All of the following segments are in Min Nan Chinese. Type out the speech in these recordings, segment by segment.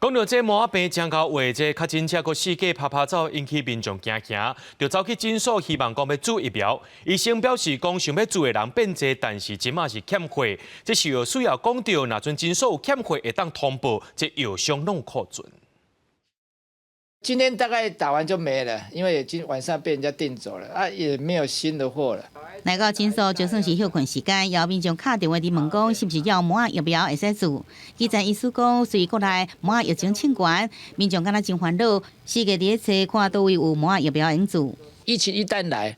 講到這麻仔病真𠢕話，這確診者閣四界趴趴走，引起民眾驚驚，就走去診所，希望講欲注疫苗。醫生表示講，想欲注的人變濟，但是這馬是欠貨，這是有需要講著，若陣診所有欠貨，會當通報，這藥商攏有庫存。今天大概打完就沒了，因為已經晚上被人家訂走了，啊，也沒有新的貨了。來到診所就算是歇睏時間，有民眾敲電話佇問講，是毋是猶有麻仔疫苗會使注？基層醫師講，雖然國內麻仔疫情衝懸，民眾敢若真煩惱，四界佇咧揣看佗位有麻仔疫苗會用注。疫情一旦來，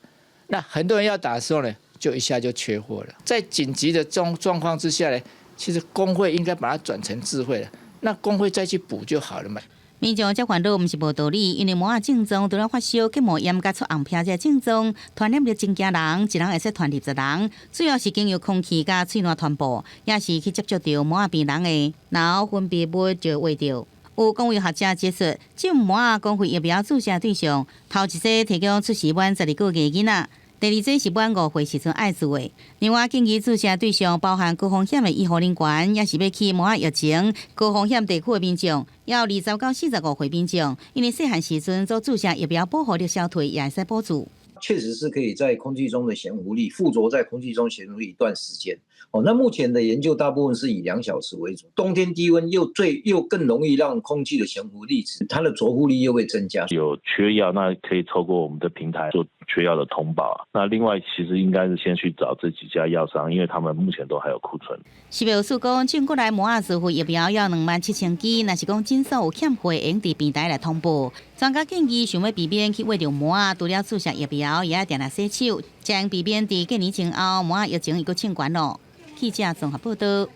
那很多人要打的時候呢，就一下就缺貨了。在緊急的狀況之下呢，其實工會應該把它轉成自費了，那工會再去補就好了嘛。民眾這煩惱毋是無道理，因為麻仔症狀除了發燒、結膜炎佮出紅皮這症狀，傳染力真驚人，一人會使傳20人，主要是經由空氣佮喙瀾傳播，也是去接觸著麻仔病人的腦分泌物就會著。有公衛學者指出，這麻仔公費疫苗注射對象，頭一劑提供出世滿12個月囡仔。第二劑是滿5歲時陣愛注的。另外，建議注射對象包含高風險的醫護人員，也是欲去麻仔疫情高風險地區的民眾，也有20到45歲民眾，因為細漢時陣做注射疫苗保護力消退，也會使補注。確實是可以在空氣中的潛伏力附着在空氣中潛伏力一段時間。哦，那目前的研究大部分是以2小時為主。冬天低溫又最又更容易讓空氣的潛伏粒子，它的着附力又會增加。有缺藥，那可以透過我們的平台做缺藥的通報。那另外，其實應該是先去找這幾家藥商，因為他們目前都還有庫存。食藥署講，進國內麻仔自費疫苗猶27,000劑，若是講診所有欠貨，會用佇平台來通報。專家建議，想欲避免去餵著麻仔，除了注射疫苗，也愛定定洗手，才能避免佇過年前後麻仔疫情又閣衝懸囉。記者綜合報道。